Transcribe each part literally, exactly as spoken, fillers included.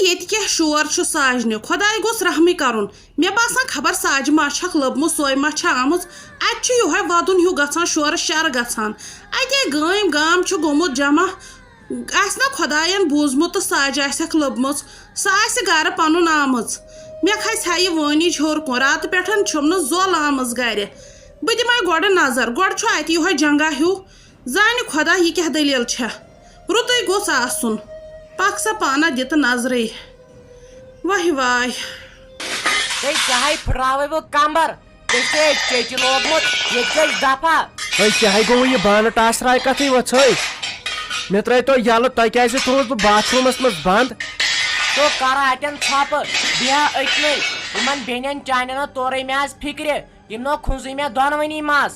ییٚتہِ کیٛاہ شور چھُ ساجنہِ؟ خۄداے گوٚژھ رحمٕے کرُن۔ مےٚ باسان خبر ساجہِ ما چھکھ لٔبمٕژ، سۄے ما چھےٚ آمٕژ۔ اتہِ چھُ یِہوے ودُن ہیوٗ گژھان، شورٕ شرٕ گژھان۔ اتے گٲمۍ گام چھُ گوٚمُت جمع۔ آسہِ نا خۄداین بوٗزمُت تہٕ ساجہِ آسٮ۪کھ لٔبمٕژ، سۄ آسہِ گرٕ پنُن آمٕژ۔ مےٚ کھسہِ ہا یہِ وٲنِج ہیوٚر کُن، راتہٕ پٮ۪ٹھ چھُم نہٕ زۄل آمٕژ گرِ۔ بہٕ دِمے گۄڈٕ نظر، گۄڈٕ چھُ اتہِ یِہوے جنگا ہیوٗ۔ زانہِ خۄدا یہِ کیٛاہ دٔلیٖل چھےٚ؟ رُتُے گوٚژھ آسُن۔ پکھ سا پانہ دِ تہٕ نظرٕے۔ واے واے۔ ہے، ژےٚ ہاے پھٕٹراوے بہٕ کمبر۔ ژےٚ چھے چیٚچہِ لوگمُت، ییٚتہِ گژھِ دفعہ۔ ہے، ژےٚ ہاے گوٚوُے یہِ بانہٕ ٹاسراے کتھٕے وۄژھٲے۔ مےٚ ترٛٲے تو یَلہٕ، تۄہہِ کیٛازِ تھوٚوُس بہٕ باتھ روٗمس منٛز بنٛد؟ تو کرٕ اتٮ۪ن ژھۄپہٕ، بیٚہہ أتنٕے۔ یِمن بیٚنٮ۪ن چانٮ۪ن ہا تورے مےٚ از فکرِ۔ یِم نہ کھُنزٕے مےٚ دۄنوٕنی مس۔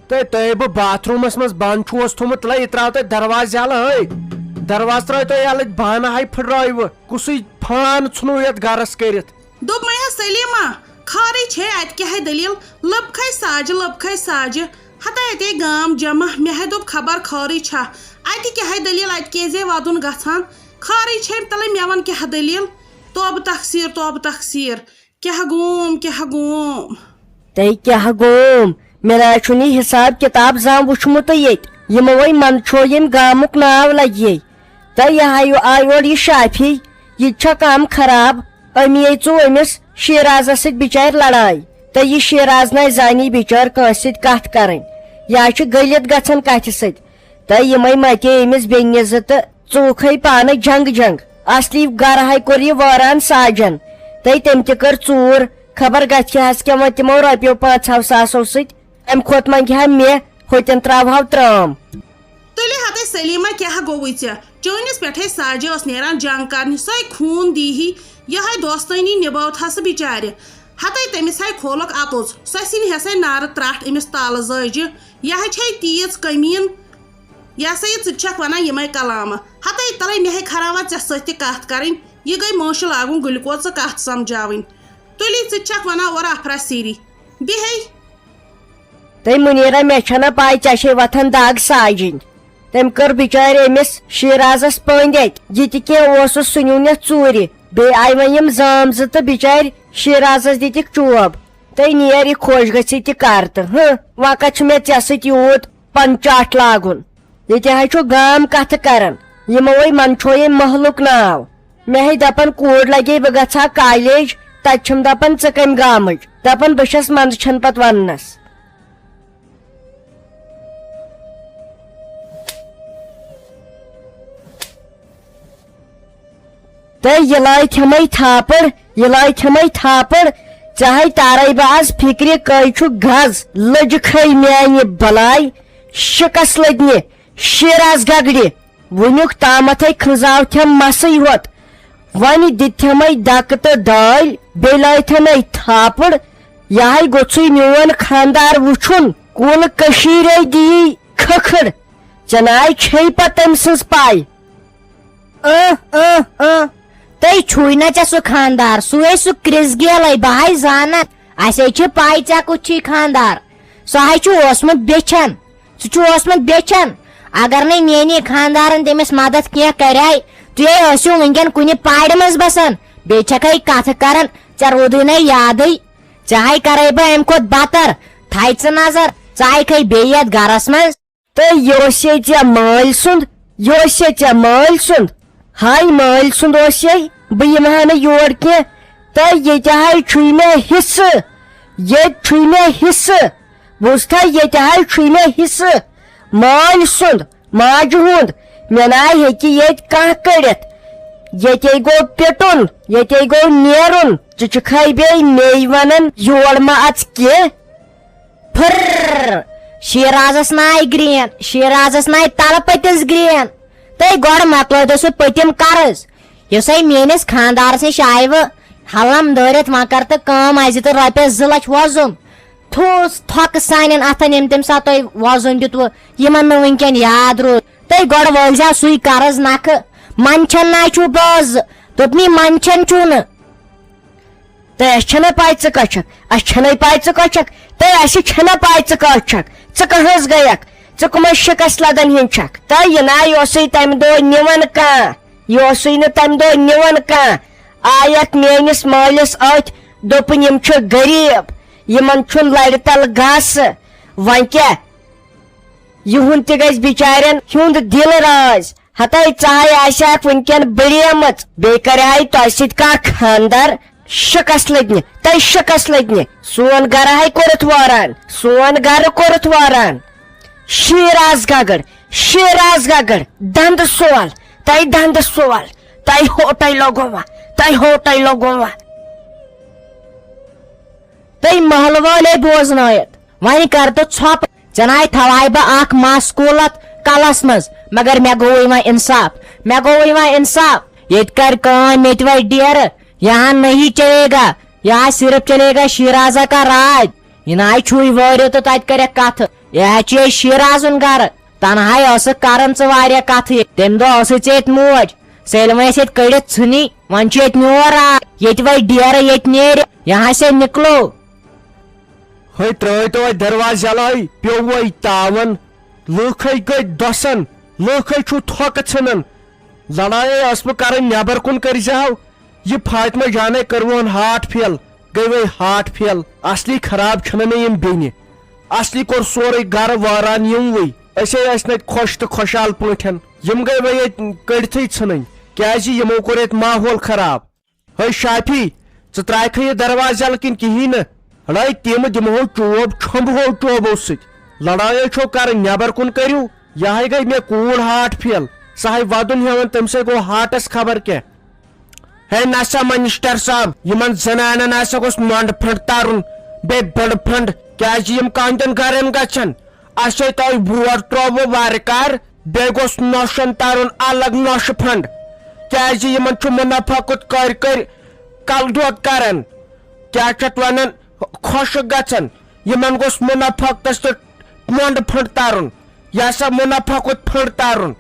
تہٕ تۄہہِ بہٕ باتھ روٗمس منٛز بنٛد چھُوس تھوٚمُت، تلے یہِ ترٛاو تۄہہِ دروازٕ یَلہٕ، ہے۔ دروازٕ ترٛٲے تۄہہِ یَلہٕ، بانہٕ ہاے پھٕٹرٲیوٕ۔ کُسٕے فان ژھُنوٕ یتھ گرس کٔرِتھ؟ دوٚپمَے ہا سلیمہ، خٲرٕے چھے، اَتہِ کیٛاہ ہے دٔلیٖل؟ لٔبکھَے ساجہِ، لٔبکھَے ساجہِ۔ ہتا اَتے گام جمع، مےٚ ہے دوٚپ خبر خٲرٕے چھا۔ اَتہِ کیٛاہ ہے دٔلیٖل، اَتہِ کیٛازِ ہے وَدُن گژھان؟ خٲرٕے چھے، تَلَے مےٚ وَن کیٛاہ دٔلیٖل؟ توبہٕ تقصیٖر، توبہٕ تقصیٖر۔ کیٛاہ گوم، کیٛاہ گوم؟ تہٕ کیٛاہ گوم؟ مےٚ نہ حظ چھُنہٕ یہِ حساب کِتاب زانٛہہ وُچھمُتٕے ییٚتہِ۔ یِمو وَے منٛدچھو ییٚمہِ گامُک ناو لگہِ ہے۔ تہٕ یہِ ہا یہِ آے اورٕ یہِ شافی، یہِ تہِ چھا کم خراب؟ أمی ہے ژوٚو أمِس شیرازس سۭتۍ بِچارِ لڑاے۔ تہٕ یہِ شیراز نہ زانی بِچٲر کٲنٛسہِ سۭتۍ کتھ کرٕنۍ۔ یا چھِ گٔلِتھ گژھان کتھِ سۭتۍ۔ تہٕ یِمے متے أمِس بیٚنہِ زٕ تہٕ ژوٗکھے پانہٕ جنگ جنگ۔ اصلی گرٕ ہاے کوٚر یہِ وٲران ساجن۔ تہٕ تٔمۍ تہِ کٔر ژوٗر۔ خبر گژھِ حظ کیٛاہ وۄنۍ تِمو رۄپیو پانٛژھ ہو ساسو سۭتۍ۔ امہِ کھۄتہٕ منٛگہِ ہا مےٚ، ہوٚتٮ۪ن ترٛاوہو ترام۔ تُلہِ ہتے سلیمہ، کیٛاہ گوٚوُے ژےٚ؟ چٲنِس پٮ۪ٹھے ساجہِ ٲس نیران جنگ کرنہِ، سۄے خوٗن دیٖہی، یِہے دوستٲنی نِبٲوتھس بِچارِ۔ ہتے تٔمِس ہے کھولکھ اَپُز، سۄ سِنہِ ہسے نارٕ ترٛٹھ أمِس تالہٕ زٲجہِ۔ یہِ ہے چھے تیٖژ کٔمیٖن، یہِ ہسا یہِ ژٕ تہِ چھکھ ونان یِمے کلامہٕ۔ ہتے تلے مےٚ ہے کھراوان ژےٚ سۭتۍ تہِ کتھ کرٕنۍ، یہِ گٔے مٲشہِ لاگُن گُلہِ کوژٕ کتھ سمجھاوٕنۍ۔ تُلِی ژٕ تہِ چھکھ ونان اورٕ افرا سیٖری۔ بیٚہے۔ تٔمۍ مُنیٖرا، مےٚ چھَنہ پَے ژےٚ چھے وۄتھان دَگ ساجِنۍ۔ تٔمۍ کٔر بِچارِ أمِس شیٖرازَس پٔنٛدۍ اَتہِ۔ یہِ تہِ کینٛہہ اوسُس، سُہ نیوٗن یَتھ ژوٗرِ۔ بیٚیہِ آیہِ وۄنۍ یِم زٲم زٕ تہٕ بِچارِ شیٖرازَس دِتِکھ چوب۔ تہٕ نیر یہِ خۄش گٔژھی تہِ کر تہٕ۔ ہٕنٛہ، وۄنۍ کَتہِ چھُ مےٚ ژےٚ سۭتۍ یوٗت پنہٕ چاٹھ لاگُن۔ ییٚتہِ حظ چھُ گام کَتھٕ کران۔ یِمو ہے منٛدچھویے محلُک ناو۔ مےٚ ہے دپان کوٗر لگے بہٕ گژھٕ ہا کالیج، تتہِ چھِم دپان ژٕ کمہِ گامٕچ؟ دپان بہٕ چھس منٛدچھان پتہٕ وننس۔ تہٕ یہِ لایہِ تھمے تھاپڑ، یہِ لایہِ تھمے تھاپڑ، ژےٚ ہے تارے بہٕ از فکرِ کٔہۍ چھُ گز، لٔجہِ کھے میانہِ بلاے، شکس لٔدنہِ، شیراز گگڑِ۔ وُنیُک تامتھے کھنزاوتھم مسٕے ہوت۔ وۄنۍ دِتھمے دکہٕ تہٕ دٲلۍ، بیٚیہِ لٲتھمے تھاپڑ۔ یہے گوٚژھُے میون خاندار وُچھُن۔ کُل کٔشیٖرے دی کھکھٕر۔ ژےٚ ناے چھے پتہٕ تٔمۍ سٕنز پاے۔ اۭں، اۭں، اۭں۔ تہٕ چھُے نہ ژےٚ سُہ خاندار، سُے سُہ کرِس گیلے، بہٕ ہاے زانان۔ اسے چھِ پاے ژےٚ کُس چھُے خاندار۔ سُہ ہاے چھُ اوسمُت بیچھن۔ سُہ چھُ اوسمُت بیچھن۔ اگر نے میٲنی خاندارن تٔمِس مدد کینٛہہ کرے، تُہۍ ٲسِو وٕنکیٚن کُنہِ پارِ منٛز بسان۔ بیٚیہِ چھکھے کتھٕ کران، ژےٚ روٗدُے نے یادٕے۔ ژےٚ ہاے کرے بہٕ امہِ کھۄتہٕ بتر۔ تھایہِ ژٕ نظر، ژٕ آیکھے بیٚیہِ یتھ گرس منٛز۔ تہٕ یہِ اوس یے ژےٚ مٲلۍ سُنٛد، یہِ اوس یے ژےٚ مٲلۍ سُنٛد۔ ہاے مٲلۍ سُنٛد اوس یے، بہٕ یِمہٕ ہا نہٕ یور کینٛہہ۔ تہٕ ییٚتہِ ہاے چھُے مےٚ حصہٕ، ییٚتہِ چھُے مےٚ حصہٕ۔ بوٗزتھا، ییٚتہِ ہاے چھُے مےٚ حصہٕ۔ مٲلۍ سُنٛد، ماجہِ ہُنٛد، مےٚ ناے ہیٚکہِ ییٚتہِ کانٛہہ کٔڑِتھ۔ ییٚتے گوٚو پِٹُن، ییٚتے گوٚو نیرُن۔ ژٕ چھُکھے بیٚیہِ مے ونان یور مہ اژ کینٛہہ۔ پھر! شیرازس ناے گرین، شیرازس ناے تلہٕ پٔتِس گرین۔ تہٕ گۄڈٕ مۄکلٲوتو سُہ پٔتِم قرض، یُس ہے میٲنِس خاندارس نِش آیوٕ۔ ہلم دٲرِتھ وۄنۍ کر تہٕ کٲم، اسہِ دِ تہٕ رۄپیس زٕ لچھ وۄزُم۔ تھوٚس تھۄکہٕ سانٮ۪ن اتھن، ییٚمۍ تمہِ ساتہٕ تۄہہِ وۄزُم دیُتوٕ، یِمن نہٕ وٕنکیٚن یاد روٗد۔ تہٕ گۄڈٕ وٲلۍ زیو سُے قرض نکھٕ۔ منٛدچھان نہ چھُو بٲژ، دوٚپمَے منٛدچھان چھُو نہٕ۔ تہٕ اَسہِ چھَنَے پَے ژٕ کَتہِ چھَکھ، اَسہِ چھَنَے پَے ژٕ کَتہِ چھَکھ، تہٕ اَسہِ چھَنَے پَے ژٕ کَتہِ چھَکھ، ژٕ کَہَس گٔیَکھ، ژٕ کٕمَے شِکَس لَدَن ہِنٛدۍ چھَکھ؟ تہٕ یہِ نَے اوسُے تَمہِ دۄہ نِوان کانٛہہ، یہِ اوسُے نہٕ تَمہِ دۄہ نِوان کانٛہہ۔ آیَکھ میٲنِس مٲلِس أتھۍ، دوٚپُن، "یِم چھِ غریٖب، یِمن چھُنہٕ لرِ تل گاسہٕ۔" وۄنۍ کیٛاہ؟ یِہُنٛد تہِ گژھِ بِچارٮ۪ن ہُنٛد دِل راز۔ ہتاے ژاے آسہِ ہاکھ وٕنکٮ۪ن بٔڑیمٕژ، بیٚیہِ کرِ ہاے تۄہہِ سۭتۍ کانٛہہ خانٛدر۔ شکس لٔدنہِ، تۄہہِ شکس لٔدنہِ۔ سون گرٕ ہاے کوٚرُتھ وٲران، سون گرٕ کوٚرُتھ وٲران۔ شیراز گگڑ، شیراز گگڑ، دندٕ سول، تۄہہِ دندٕ سول، تۄہہِ ہوٹے لوگووا، تۄہہِ ہوٹے لوگووا۔ تۄہہِ محلہٕ وٲلۍ بوزنٲیِتھ، وۄنۍ کر تہٕ ژھۄپہٕ۔ ژےٚ ناے تھاوہاے بہٕ اکھ مس کوٗلت کلس منٛز، مگر مےٚ گوٚوٕے وۄنۍ انصاف، مےٚ گوٚوٕے وۄنۍ انصاف۔ ییٚتہِ کرِ کٲم، ییٚتہِ وَسہِ ڈیرٕ، یہاں نہیں چلے گا، یہاں صرف چلے گا شیرازہ کا راج۔ یہِ ناے چھُے وٲرِو تہٕ تتہِ کرٮ۪کھ کتھٕ، یہِ ہا چھُ یہِ شیرازُن گرٕ۔ تنہاے ٲسٕکھ کران ژٕ واریاہ کتھٕ، تمہِ دۄہ ٲسٕے ژےٚ ییٚتہِ موج، سۄ ییٚلہِ وۄنۍ اَسہِ ییٚتہِ کٔڑِتھ ژھٕنی، وۄنۍ چھُ ییٚتہِ میون راج، ییٚتہِ وَسہِ ڈیرٕ، ییٚتہِ نیرِ، یہاں سے نکلو۔ ہے، ترٛٲوۍ تو اَتہِ دروازٕ یَلہٕ، ہے، پیوٚو وۄنۍ تاوَن۔ لوٗکھَے گٔے دۄسَن، لوٗکھَے چھُو تھۄکہٕ ژھٕنان۔ لڑایے ٲسمہٕ کَرٕنۍ، نٮ۪بر کُن کٔرۍزِہاو۔ یہِ فاطمہ جانے کٔروُن ہارٹ فیل، گٔے وۄنۍ ہارٹ فیل۔ اصلی خراب چھِنہٕ مےٚ یِم بیٚنہِ۔ اصلی کوٚر سورُے گرٕ وٲران یِموٕے۔ أسے ٲسۍ نہٕ اَتہِ خۄش تہٕ خۄشحال پٲٹھۍ۔ یِم گٔے وۄنۍ ییٚتہِ کٔڑتھٕے ژھٕنٕنۍ، کیٛازِ یِمو کوٚر ییٚتہِ ماحول خراب۔ ہے شافی، ژٕ ترٛایکھٕ یہِ دروازٕ یَلہٕ کِنہٕ کِہیٖنۍ نہٕ؟ ہے، تِم دِمہو چوب، چھۄمبہو چوبو سۭتۍ۔ لڑٲے چھو کرٕنۍ، نٮ۪بر کُن کٔرِو۔ یہِ ہاے گٔے مےٚ کوٗر ہارٹ فیل، سۄ ہاے ودُن ہٮ۪وان، تٔمۍ سۭتۍ گوٚو ہارٹس خبر کیٛاہ۔ ہے نسا منسٹر صٲب، یِمن زنانن ہسا گوٚژھ مۄنڈٕ پھنڈ ترُن، بیٚیہِ بٔڑٕ پھنڈ، کیٛازِ یِم کہندٮ۪ن گرن گژھن۔ اسے تۄہہِ ووٹ ترٛووُ وارٕ کار، بیٚیہِ گوٚژھ نۄشن ترُن الگ نۄشہِ پھنڈ، کیٛازِ یِمن چھُ منافقت کٔرۍ کٔرۍ کلہٕ دود کران۔ کیٛاہ چھِ اتھ ونان، خۄشک گژھان۔ یِمن گوٚژھ منافقتس تہٕ مۄنڈٕ پھنڈ ترُن، یہِ ہسا منافقت پھنڈ ترُن۔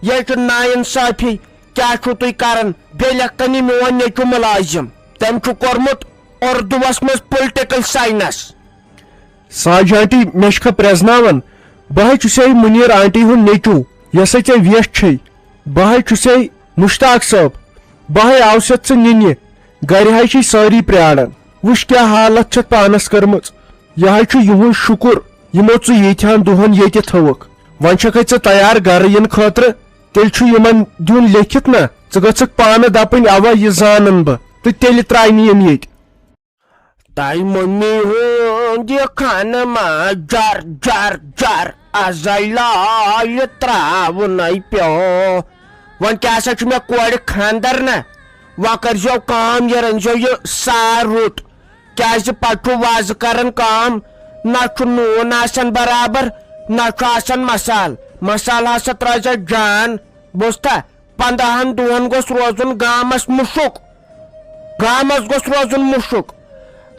یہِ چھُ ناانصافی۔ کیٛاہ چھُو تُہۍ کران؟ بیٚیہِ لیکھتن یہِ میون نیٚچُو مُلازِم، تٔمۍ چھُ کوٚرمُت اردوٗوس منٛز پُلٹِکل ساینس۔ ساج آنٹی، مےٚ چھُکھا پرٛزناوان؟ بہٕ ہَے چھُسے مُنیٖر آنٹی ہُنٛد نیٚچوٗ، یۄسے ژےٚ ویٚٹھ چھے۔ بہٕ ہَے چھُسے مُشتاق صٲب۔ بہٕ ہَے آوسَتھ ژٕ نِنہِ۔ گَرِ ہَے چھے سٲری پرٛاران۔ وٕچھ کیٛاہ حالت چھَتھ پانَس کٔرمٕژ۔ یہِ ہَے چھُ یِہُنٛد شُکُر، یِمو ژٕ ییٖتۍ ہَن دۄہَن ییٚتہِ تھٲوٕکھ۔ وۄنۍ چھَکھَے ژٕ تیار گَرٕ یِنہٕ خٲطرٕ؟ تیٚلہِ چھُ یِمَن دیُن لیٚکھِتھ نہ۔ ژٕ گٔژھٕکھ پانہٕ دَپٕنۍ، اَوا، یہِ زانَن بہٕ، تہٕ تیٚلہِ ترٛاونہِ یِم ییٚتہِ۔ تۄہہِ مٔمی ہُنٛد یہِ خانہٕ ما جر جر جر، ازَے لالہِ ترٛاونَے پیوٚو۔ وۄنۍ کیٛاہ سا چھُ مےٚ کورِ خانٛدر نہ؟ وۄنۍ کٔرۍزیو کٲم، یہِ رٔنۍزیو یہِ سار رُت، کیٛازِ پتہٕ چھُ وازٕ کران کٲم، نہ چھُ نوٗن آسان برابر، نہ چھُ آسان مسال۔ مسال ہسا ترٛٲیزیو جان، بوٗزتھا؟ پندہن دۄہن گوٚژھ روزُن گامس مُشُک، گامس گوٚژھ روزُن مُشُک۔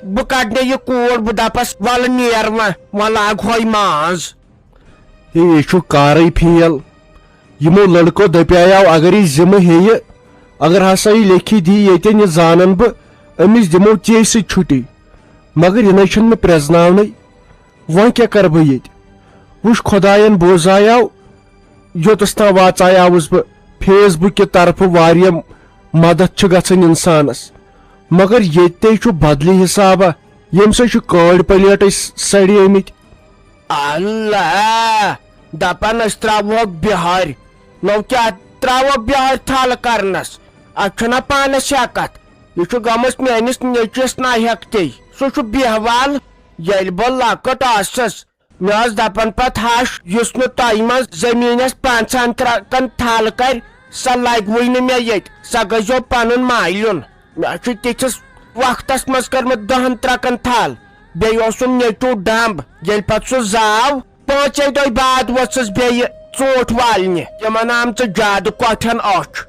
بہٕ کڑنہٕ یہِ کوٗر، بہٕ دپس، "ولہٕ نیر وۄنۍ، وۄنۍ لاگ ہۄے ماز۔" ہے، یہِ چھُ کارٕے فیل۔ یِمو لڑکو دپیاو، اگر یہِ ذمہٕ ہیٚیہِ، اگر ہسا یہِ لیکھِتھ دِیہِ ییٚتٮ۪ن، یہِ زانن بہٕ، أمِس دِمو ژےٚ سۭتۍ چھُٹی۔ مگر یہِ نَے چھُنہٕ مےٚ پرٛزناونٕے۔ وۄنۍ کیٛاہ کَرٕ بہٕ ییٚتہِ؟ وٕچھ خۄدایَن بوزایاو، یوٚتَس تام واژایاوُس بہٕ۔ فیس بُک کہِ طرفہٕ واریاہ مدد چھِ گژھان اِنسانَس، مگر ییٚتہِ تے چھُ بدلہِ حسابہ، ییٚمہِ سۭتۍ چھُ کٲڑۍ پلیٹٕے س-، سڑیمٕتۍ۔ اللہ، دپان أسۍ ترٛاوہوکھ بِہارِ۔ نو کیٛاہ ترٛاوہوکھ بِہارِ تھل کرنس؟ اتھ چھُنہ پانس ہٮ۪کتھ۔ یہِ چھُ گٔمٕژ میٲنِس نیٚچوِس ناحق تے۔ سُہ چھُ بیہوال۔ ییٚلہِ بہٕ لۄکٕٹ ٲسٕس، مےٚ ٲس دَپان پَتہٕ ہَش، یُس نہٕ تۄہہِ منٛز زٔمیٖنَس پانٛژَن ترٛکَن تھل کَرِ، سۄ لَگوٕے نہٕ مےٚ ییٚتہِ، سۄ گٔژھۍزیو پَنُن مالیُن۔ مےٚ چھُ تِتھِس وقتَس منٛز کٔرمٕژ دَہَن ترٛکَن تھل۔ بیٚیہِ اوسُم نیٚچوٗ ڈَمب۔ ییٚلہِ پَتہٕ سُہ زاو، پانٛژے دۄہہِ بعد وٲژٕس بیٚیہِ ژوٗنٛٹھۍ والنہِ۔ تِمَن آمژٕ زیادٕ کۄٹھٮ۪ن أچھ۔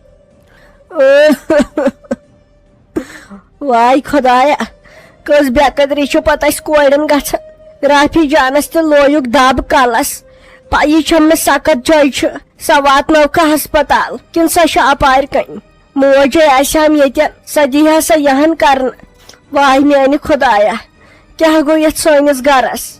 واے خۄدایا، کٔژ بے قدری چھِ پتہٕ اَسہِ کورٮ۪ن گژھان۔ رافی جانس تہِ لویُک دب کلس۔ پَیی چھَم نہٕ سۄ کتھ جایہِ چھِ، سۄ واتنٲوکھا ہسپتال کِنہٕ سۄ چھِ اپارِ کنہِ۔ موجے آسہِ ہم ییٚتٮ۪ن، سۄ دیٖہا سۄ یہن کرنہٕ۔ واے میانہِ خۄدایا، کیٛاہ گوٚو یتھ سٲنِس گرس؟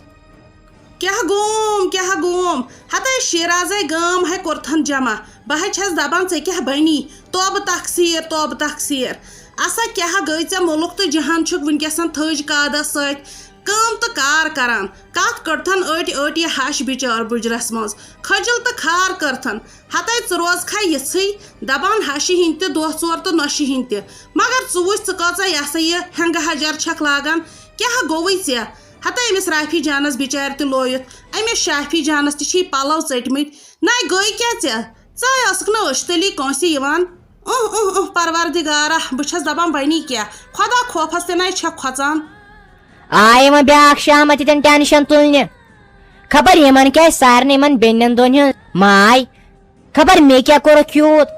کیٛاہ گوم، کیٛاہ گوم؟ ہتے شیرازے گام ہے کوٚرتھن جمع۔ بہٕ ہے چھَس دپان، ژےٚ کیٛاہ بنی؟ توبہٕ تقصیر، توبہٕ تقصیر۔ اسا کیٛاہ گٔے ژےٚ؟ مُلُک تہٕ جہان چھُکھ وٕنکیٚسن تھٔج قادس سۭتۍ کٲم تہٕ کار کران۔ کتھ کٔڑتھن أٹۍ أٹۍ یہِ ہش بِچار بُجرس منٛز؟ کھٔجل تہٕ خار کٔرتھن۔ ہتے ژٕ روزکھا یِژھٕے دپان ہشہِ ہِنٛدۍ تہِ دۄہ ژور تہٕ نۄشہِ ہِنٛدۍ تہِ۔ مگر ژٕ وٕچھ، ژٕ کۭژاہ یہِ ہسا یہِ ہٮ۪نٛگہٕ ہجر چھکھ لاگان۔ کیٛاہ گوٚوُے ژےٚ؟ ہتے أمِس رافی جانس بِچارِ تہِ لویُتھ، أمِس شافی جانس تہِ چھِی پلو ژٔٹمٕتۍ۔ نَے گٔے کیٛاہ ژےٚ؟ ژٕ ٲسٕکھ نہٕ أچھ تٔلی کٲنٛسہِ یِوان؟ اُہ، اُہ، اُہ، پروردگارا، بہٕ چھَس دَپان بَنی کیٛاہ؟ خۄدا خوفَس تہِ نَے چھَکھ کھۄژان۔ آیہِ وۄنۍ بیٛاکھ شامَت ییٚتٮ۪ن ٹٮ۪نشَن تُلنہِ۔ خبر یِمَن کیٛاہ آسہِ سارنٕے یِمَن بیٚنٮ۪ن دۄن ہٕنٛز ماے۔ خبر مےٚ کیٛاہ کوٚرُکھ یوٗت؟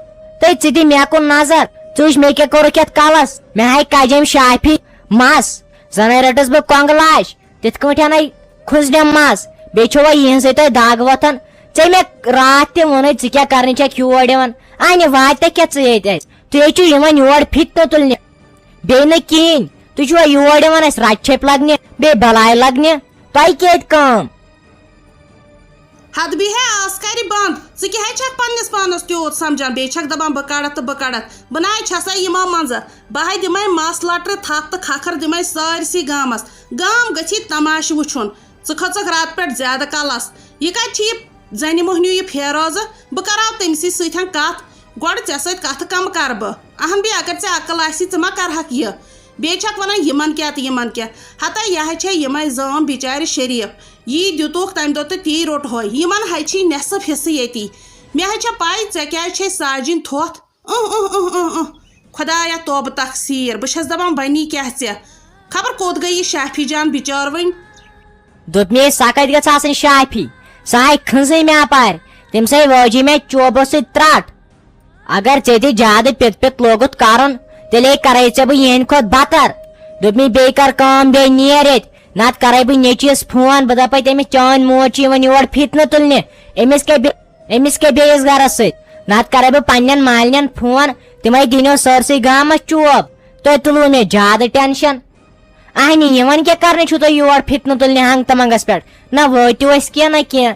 تہٕ ژٕ دِ مےٚ کُن نظر۔ ژٕ وٕچھ مےٚ کیٛاہ کوٚرُکھ یَتھ کَلَس۔ مےٚ ہاے کَجَم شافی مَس۔ زَنَے رٔٹٕس بہٕ کۄنٛگہٕ لاش۔ تِتھ کٲٹھۍ اَنَے کھُزنٮ۪م مَس، بیٚیہِ چھو وۄنۍ یِہٕنٛزٕے تۄہہِ دَگ وۄتھان۔ ژےٚ مےٚ راتھ تہِ ووٚنُے، ژٕ کیٛاہ کَرنہِ چھَکھ یور یِوان؟ اَنہِ واتہِ تہٕ کیٛاہ ژٕ ییٚتہِ اَسہِ؟ تُہۍ حظ چھِو یِوان یور فِتنہٕ تُلنہِ، بیٚیہِ نہٕ کِہیٖنۍ۔ تُہۍ چھِوا یور یِوان اَسہِ رَٹہِ چھیٚپۍ لَگنہِ، بیٚیہِ بَلاے لَگنہِ؟ تۄہہِ کیٛاہ ییٚتہِ کٲم؟ حد بیہے آز کرِ بند۔ ژٕ کیٛاہ چھکھ پننِس پانس تیوٗت سمجھان؟ بیٚیہِ چھکھ دپان بہٕ کڑتھ تہٕ بہٕ کڑتھ۔ بہٕ نہ چھسے یِمو منٛزٕ۔ بہٕ ہے دِمے مس لٹرِ تھپھ تہٕ کھکھر دِمے سٲرسٕے گامس۔ گام گژھی تماشہٕ وٕچھُن۔ ژٕ کھٔژٕکھ راتہٕ پٮ۪ٹھ زیادٕ کلس۔ یہِ کتہِ چھِ یہِ زنہِ مۄہنیو یہِ فیروزٕ؟ بہٕ کراو تٔمسٕے سۭتۍ کتھ۔ گۄڈٕ ژےٚ سۭتۍ کتھٕ کم کرٕ بہٕ؟ اہن بی، اگر ژےٚ عقل آسی، ژٕ ما کرہکھ یہِ؟ بیٚیہِ چھکھ ونان یِمن کیٛاہ تہٕ یِمن کیٛاہ۔ ہتا یہِ ہے چھےٚ یِمے زٲم بچارِ شریف۔ یی دِتُکھ تمہِ دۄہ تہٕ تی روٚٹہوے۔ یِمن ہے چھی نٮ۪صٕف حصہٕ ییٚتی۔ مےٚ ہے چھےٚ پَے ژےٚ کیٛازِ چھے ساجِنۍ تھوٚتھ۔ اُہ، اُہ، اُہ، اُہ، اُہ۔ خۄدایا توبہٕ تقصیٖر، بہٕ چھَس دَپان بَنی کیٛاہ ژےٚ؟ خبر کوٚت گٔے یہِ شافی جان بِچٲر وٕنۍ؟ دوٚپ مےٚ، سۄ کَتہِ گٔژھ آسٕنۍ شافی؟ سۄ ہاے کھٕنٛزٕے مےٚ اَپارِ۔ تٔمِس ہاے وٲجی مےٚ چوبو سۭتۍ ترٛٹھ۔ اگر ژےٚ تہِ زیادٕ پِت پِت لوگُتھ کَرُن، تیٚلے کَرَے ژےٚ بہٕ یِہِنٛدِ کھۄتہٕ بَتَر۔ دوٚپ مےٚ، بیٚیہِ کَر کٲم، بیٚیہِ نیر ییٚتہِ۔ نَتہٕ کَرَے بہٕ نیٚچوِس فون، بہٕ دَپَے تٔمِس، چٲنۍ موج چھِ یِوان یور فِتنہٕ تُلنہِ۔ أمِس کیٛاہ بے-، أمِس کیٛاہ بیٚیِس گَرَس سۭتۍ؟ نَتہٕ کَرَے بہٕ پنٛنٮ۪ن مالِنٮ۪ن فون، تِمَے دِنو سٲرسٕے گامَس چوب۔ تۄہہِ تُلوٕ مےٚ زیادٕ ٹٮ۪نشَن۔ اہنہِ، یِوان کیٛاہ کرنہِ چھُو تُہۍ یور فِتنہٕ تُلنہِ ہنٛگ تہٕ منٛگس پٮ۪ٹھ؟ نہ وٲتِو أسۍ کینٛہہ، نہ کینٛہہ۔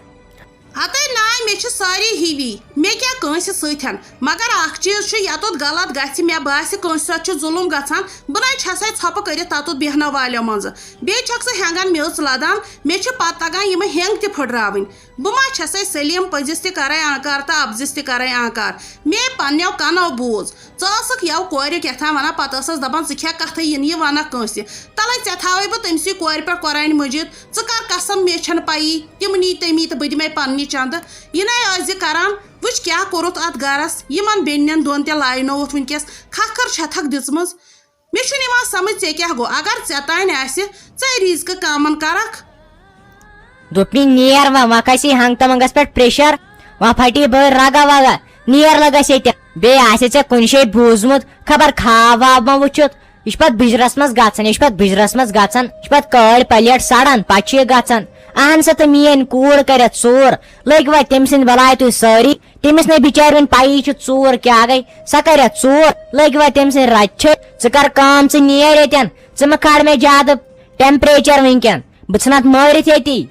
ہتے ناے، مےٚ چھِ سٲری ہِوی، مےٚ کیٛاہ کٲنٛسہِ سۭتٮ۪ن؟ مگر اکھ چیٖز چھُ، یتُتھ غلط گژھِ، مےٚ باسہِ کٲنٛسہِ سۭتۍ چھُ ظُلُم گژھان، بہٕ نَے چھسے ژھۄپہٕ کٔرِتھ تتُتھ بیہنہٕ والیو منٛزٕ۔ بیٚیہِ چھکھ ژٕ ہٮ۪نٛگن میٚژ لدان، مےٚ چھِ پتہٕ تگان یِمہٕ ہٮ۪نٛگ تہِ پھٕٹراوٕنۍ۔ بہٕ ما چھسے سلیٖم پٔزِس تہِ کرے آنکار تہٕ اپزِس تہِ کرے آنکار؟ مے پننیو کنو بوٗز۔ ژٕ ٲسٕکھ یَو کورِ کیٛاہ تام وَنان، پَتہٕ ٲسٕس دَپان، ژٕ کھےٚ کَتھٕے یِنہٕ یہِ وَنَکھ کٲنٛسہِ۔ تَلَے ژےٚ تھاوَے بہٕ تٔمسٕے کورِ پٮ۪ٹھ قرآنِ مجیٖد۔ ژٕ کَر قسم، مے چھَنہٕ پَیی، تِم نی تٔمی تہٕ بہٕ دِمَے پنٛنی چَندٕ۔ یہِ نَے ٲسۍ زِ کَران، وٕچھ کیٛاہ کوٚرُتھ اَتھ گَرَس، یِمَن بیٚنٮ۪ن دۄن تہِ لاینووُتھ وٕنۍکٮ۪س، کھَکھٕر چھَتھَکھ دِژمٕژ۔ مےٚ چھُنہٕ یِوان سمجھ ژےٚ کیٛاہ گوٚو، اگر ژےٚ تانۍ آسہِ، ژَے ریٖزکہٕ کامَن کَرَکھ۔ دوٚپمَے، نیر وۄنۍ، وۄنۍ کھسی ہنٛگ تہٕ منٛگس پٮ۪ٹھ pressure، وۄنۍ پھٹی بٔر رگا وگا۔ نیر لگس ییٚتہِ۔ بیٚیہِ آسہِ ژےٚ کُنہِ جایہِ بوٗزمُت، خبر خواب واب ما وُچھُتھ۔ یہِ چھُ پتہٕ بُجرس منٛز گژھان، یہِ چھُ پتہٕ بُجرس منٛز گژھان، یہِ چھُ پتہٕ کٲڑۍ پلیٹ سڑان، پتہٕ چھُ یہِ گژھان۔ اہن سا، تہٕ میٲنۍ کوٗر کرٮ۪تھ ژوٗر، لٔگۍ وۄنۍ تٔمۍ سٕنٛدۍ بلاے تُہۍ سٲری۔ تٔمِس نے بِچارِ وۄنۍ پَیی چھِ ژوٗر کیٛاہ گٔے، سۄ کرٮ۪تھ ژوٗر، لٔگۍ وۄنۍ تٔمۍ سٕنٛدۍ رَچھِ۔ ژٕ کر کٲم، ژٕ نیر ییٚتٮ۪ن، ژٕ مہ کھار مےٚ زیادٕ temperature وٕنکٮ۪ن، بہٕ ژھٕنَتھ مٲرِتھ ییٚتی۔